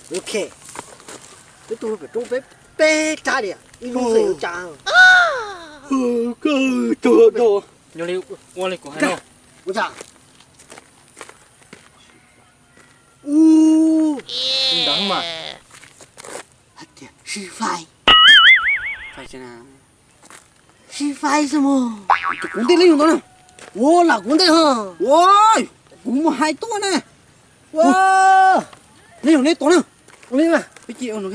Ok, peb tuaj pem roob peb, peb rab li, ib lub xwb yuav cas. Koj tuag dog. Yog li ua li kuv hais no. Ua cas? Ntawd mas. Hais tias sib faib. Faib xwb na. Sib faib xwb mog. Kuv ntej leej yog ntawd na. Ua lam kuv ntej ho. Ua, kuv mus hais tuaj na. Ua, leej yog neb tuaj na. Ua li mas peb cia ua no.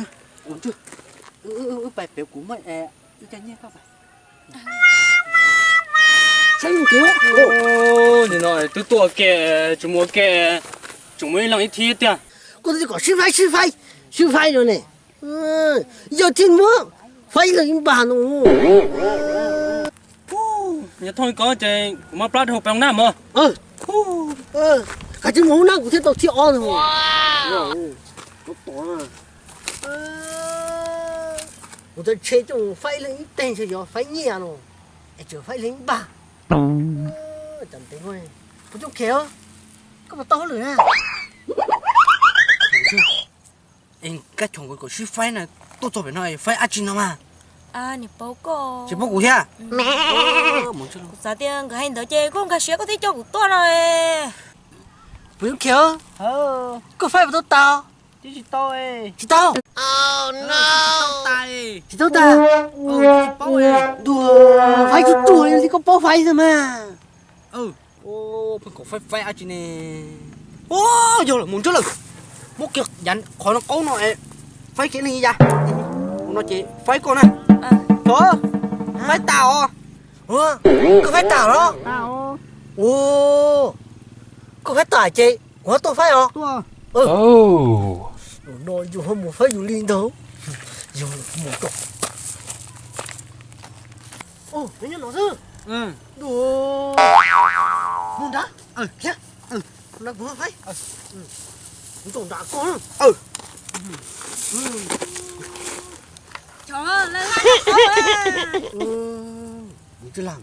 Wb pais pem kuv muaj ib co nyiaj koj pais. Saib kev. Nim no twb tuaj ke, tsis mus ke, tseem muaj ib leeg ib thib tiag. Koj twb kom sib faib sib faib sib faib no ne. Yog thiaj muab faib ib leeg ib npag no. Yog thooj li ko ces kuv maj plab rau hauv peb hoob nab mog. Koj tsis mus hoob nab kuv thiaj tau thib ob no. Kuv tau tshe coj faib ib leeg ib teg ntshe yog faib nyiaj no, es tseem faib ib leeg ib npag. Cov ntev no, kuv coj khe, koj puas tau hauj lwm na? Kab chom nkaus kom sib faib na, tuaj txog pem no faib dab tsi no mas? Tsis paub kuv thiab. Kuv xav tias nkawd hais ntawd ces koj nkag siab koj thiaj coj kuv tuaj no. Puas yuav khiav? Koj faib puas tau tas? Tsis tau. Tsis tau? Tsis tau tas. Ntuag, faib tsis tuag li koj paub faib xwb mas. Pheej kom faib faib dab tsi ne? Yog lawm mus ntsib lawm. Muab kiag yav qhov no qaub no, faib kiag leej ib yav. Ua no ces faib koj na. Tod, faib tas os. Koj faib tas los? Ua, koj faib tas ces kuv ho tuaj faib os. Zaum no yus ho mus faib yus li ntag. Yog mus kom, nyob no xwb. Mus nrad, thiab, na kuv ho faib. Kuv tau nram koj. Mus tsis lam,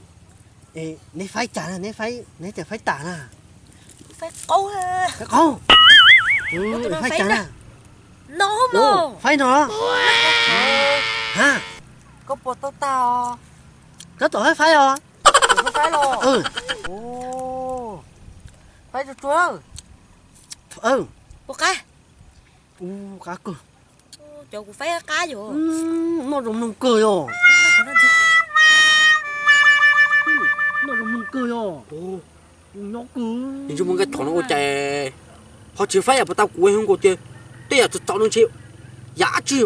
neb faib cas na, neb faib, neb tias faib tas na? Faib qaub. Faib qaub. Faib cas na? No, faib no. Ha, koj puas tau tas os? Tab tom faib faib os. Faib los? Faib tsuag tsuag. Puas qab? Qab kawg. Cov kuv faib qab yom. Noj zoo mloog kawg yom. Noj zoo mloog kawg yom. Nyob kawg. Nws tsis muaj nqaij thom no ua cas ho tsis faib yam puas tau kuv hu nkaus tias tej yam txom txom no ntshe yam dab tsi.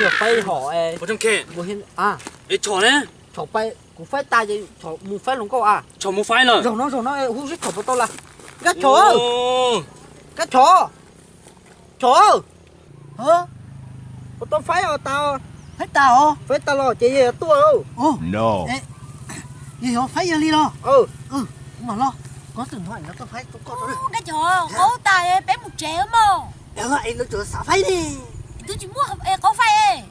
Yog faib hom es tshom ne, tshom pais kuv faib tas ces tshom mus faib hluas nkauj a. Tshom mus faib lawm. Zaum no zaum no hu seb tshom puas tau lawm. Nkaj tshom, nkaj tshom, tshom, puas tau faib os tas? Faib tas os. Faib tas los ces yog yuav tuaj. Yog yuav faib yog li los? Kuv mam los, koj txwm no es no tuaj faib tau koj. Nkaj tshom, qaub tas peb mus tsev mog. Es lawv tseem xav faib ne. Twb tsis muaj qaub faib.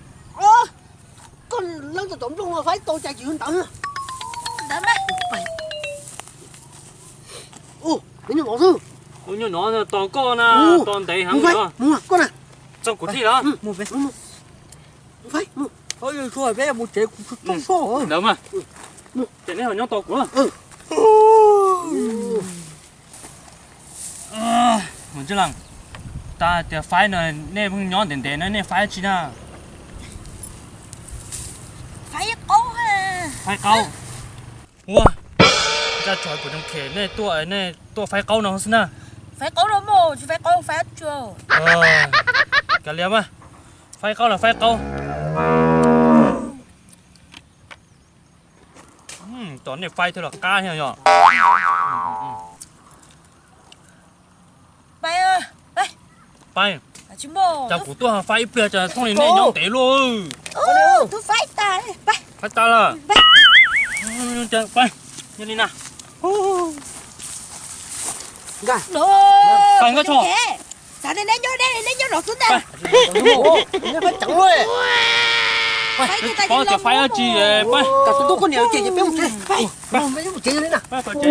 Koj leej tau tom nplooj no faib tau cas tsis yuav ntawd. Ntawd mas. Nyob no xwb. Nyob no tos koj na, tos ntev heev li. Koj na, txog kuv thiab los? Faib, peb mus tsev kuv tsis tau soj. Ntawd mas, ces neb ho nyob tos kuv. Mus tsis lees, tas tias faib no, nej pheej nyob ntev ntev no nej faib tsi na? Faib qaub. Ua, ntsa tshov puas zoo khem nej tuaj, nej tuaj faib qaub no xwb na. Faib qaub no mas tsis faib qaub faib tsi. Kav liam mas, faib qaub los faib qaub. Tos nej faib thiab los qab thiab yom. Pais, cas kuv tuaj faib ib pliag cas thooj li nej nyob ntev luaj. Faib tas lawm. Yog li na. Pais nkaj tshov. Xav tias neb nyob deb neb nyob no xwb ntag. Pais, tsis paub tias faib dab tsi. Pais, tas tus tub koj niam ces peb mus tsev. Pais, peb mus tsev li na. Pais, pais tsev.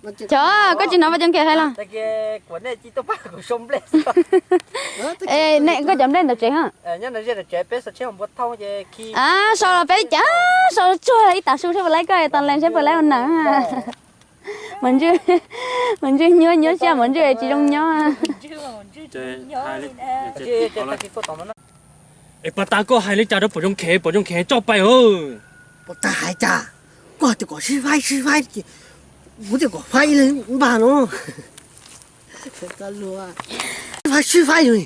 Cov, koj tsis hnov Vaj Cov Nkhe hais los? Es koj cov nplej ntawm tsev ha? A, sau los peb li cas, sau tsuag ib tag su seb puas laib koj, tos lees seb puas laib ua neeg. Mas ntswj, mas ntswj nyuab nyuab siab, mas ntswj tsis zoo nyob. Es pas tas koj hais li cas rau Pom Zoo Khev, Pom Zoo Khev tso pais os? Pas tas hais cas, koj tias kom sib faib sib faib ces kuv tias kom faib li npaj no. Sib faib sib faib li.